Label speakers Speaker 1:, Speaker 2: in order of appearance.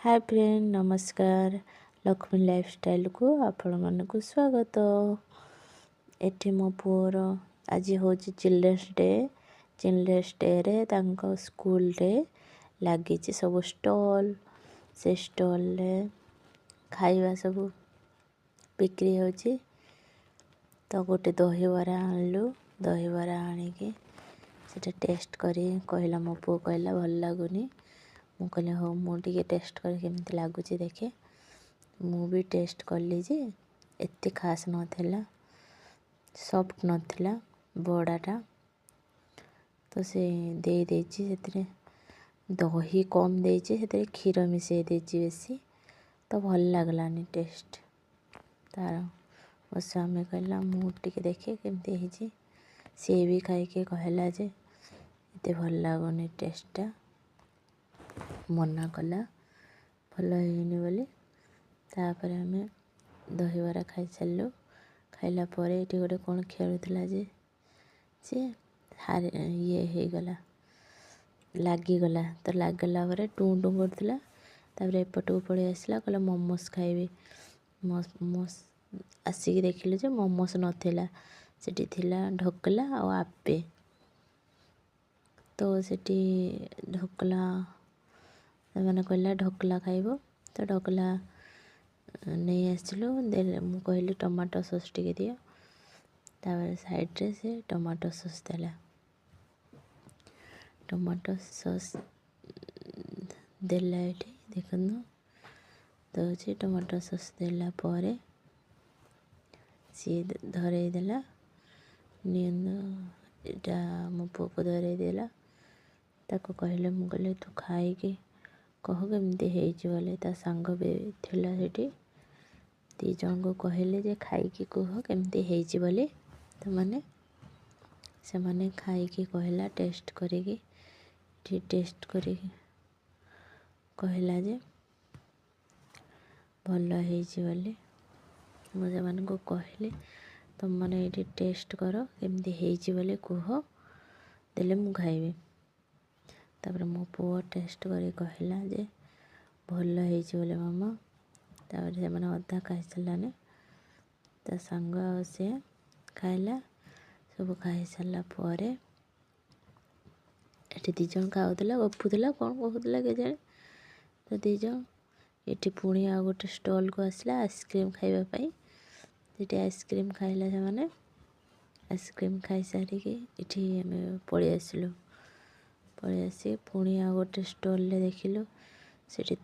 Speaker 1: ହାଏ friend, ନମସ୍କାର। ଲକ୍ଷ୍ମୀ ଲାଇଫଷ୍ଟାଇଲକୁ ଆପଣମାନଙ୍କୁ ସ୍ୱାଗତ। ଏଠି ମୋ ପୁଅର ଆଜି ହେଉଛି ଚିଲଡ୍ରେନ୍ସ ଡେ। ଚିଲଡ୍ରେନ୍ସ ଡେରେ ତାଙ୍କ ସ୍କୁଲରେ ଲାଗିଛି ସବୁ ଷ୍ଟଲ୍। ସେ ଷ୍ଟଲ୍ରେ ଖାଇବା ସବୁ ବିକ୍ରି ହେଉଛି। ତ ଗୋଟେ ଦହିବରା ଆଣିଲୁ। ଦହିବରା ଆଣିକି ସେଟା ଟେଷ୍ଟ କରି କହିଲା, ମୋ ପୁଅ କହିଲା, ଭଲ ଲାଗୁନି। ମୁଁ କହିଲି, ହଉ, ମୁଁ ଟିକେ ଟେଷ୍ଟ କରି କେମିତି ଲାଗୁଛି ଦେଖେ। ମୁଁ ବି ଟେଷ୍ଟ କଲି ଯେ ଏତେ ଖାସ୍ ନଥିଲା, ସଫ୍ଟ ନଥିଲା ବଡ଼ାଟା। ତ ସେ ଦେଇଦେଇଛି, ସେଥିରେ ଦହି କମ୍ ଦେଇଛି, ସେଥିରେ କ୍ଷୀର ମିଶାଇ ଦେଇଛି ବେଶୀ। ତ ଭଲ ଲାଗିଲାନି ଟେଷ୍ଟ ତାର। ମୋ ସ୍ୱାମୀ କହିଲା, ମୁଁ ଟିକେ ଦେଖେ କେମିତି ହେଇଛି। ସିଏ ବି ଖାଇକି କହିଲା ଯେ ଏତେ ଭଲ ଲାଗୁନି ଟେଷ୍ଟଟା। ମନା କଲା ଭଲ ହେଇନି ବୋଲି। ତାପରେ ଆମେ ଦହିବରା ଖାଇସାରିଲୁ। ଖାଇଲା ପରେ ଏଠି ଗୋଟେ କ'ଣ ଖେଳୁଥିଲା ଯେ ସିଏ ହାରି ଇଏ ହେଇଗଲା, ଲାଗିଗଲା। ତ ଲାଗିଗଲା ପରେ ଟୁଁ ଟୁଁ କରୁଥିଲା। ତାପରେ ଏପଟକୁ ପଳେଇ ଆସିଲା, କହିଲା ମୋମୋସ୍ ଖାଇବି। ମୋମୋସ୍ ଆସିକି ଦେଖିଲୁ ଯେ ମୋମୋସ୍ ନଥିଲା, ସେଠି ଥିଲା ଢୋକଲା ଆଉ ଆପେ। ତ ସେଠି ଢୋକଲା, ସେମାନେ କହିଲା ଢୋକଲା ଖାଇବ। ତ ଢୋକଲା ନେଇ ଆସିଲୁ। ମୁଁ କହିଲି, ଟମାଟୋ ସସ୍ ଟିକେ ଦିଅ। ତାପରେ ସାଇଡ଼୍ରେ ସେ ଟମାଟୋ ସସ୍ ଦେଲା। ଟମାଟୋ ସସ୍ ଦେଲା, ଏଠି ଦେଖନ୍ତୁ ଦେଉଛି। ଟମାଟୋ ସସ୍ ଦେଲା ପରେ ସିଏ ଧରେଇ ଦେଲା, ନିଅନ୍ତୁ ଏଇଟା। ମୋ ପୁଅକୁ ଧରେଇ ଦେଲା। ତାକୁ କହିଲେ, ମୁଁ କହିଲି, ତୁ ଖାଇକି କହ କେମିତି ହେଇଛି ବୋଲି। ତା ସାଙ୍ଗ ବି ଥିଲା ସେଠି। ଦୁଇ ଜଣଙ୍କୁ କହିଲେ ଯେ ଖାଇକି କୁହ କେମିତି ହେଇଛି ବୋଲି। ସେମାନେ ସେମାନେ ଖାଇକି କହିଲା, ଟେଷ୍ଟ କରିକି, ଏଠି ଟେଷ୍ଟ କରିକି କହିଲା ଯେ ଭଲ ହେଇଛି ବୋଲି। ମୁଁ ସେମାନଙ୍କୁ କହିଲି, ତୁମମାନେ ଏଇଠି ଟେଷ୍ଟ କର, କେମିତି ହେଇଛି ବୋଲି କୁହ, ଦେଲେ ମୁଁ ଖାଇବି। ତାପରେ ମୋ ପୁଅ ଟେଷ୍ଟ କରି କହିଲା ଯେ ଭଲ ହେଇଛି ବୋଲି ମାମା। ତାପରେ ସେମାନେ ଅଧା ଖାଇସାରିଲାନି, ତା ସାଙ୍ଗ ଆଉ ସିଏ ଖାଇଲା। ସବୁ ଖାଇସାରିଲା ପରେ ଏଠି ଦୁଇ ଜଣ ଖାଉଥିଲା, ଗପୁଥିଲା, କ'ଣ କହୁଥିଲା କେଜାଣି। ତ ଦୁଇ ଜଣ ଏଠି ପୁଣି ଆଉ ଗୋଟେ ଷ୍ଟଲ୍କୁ ଆସିଲା ଆଇସ୍କ୍ରିମ୍ ଖାଇବା ପାଇଁ। ସେଠି ଆଇସ୍କ୍ରିମ୍ ଖାଇଲା ସେମାନେ। ଆଇସ୍କ୍ରିମ୍ ଖାଇସାରିକି ଏଠି ଆମେ ପଳେଇ ଆସିଲୁ। ପଳେଇ ଆସି ପୁଣି ଆଉ ଗୋଟେ ଷ୍ଟଲ୍ରେ ଦେଖିଲୁ ସେଠି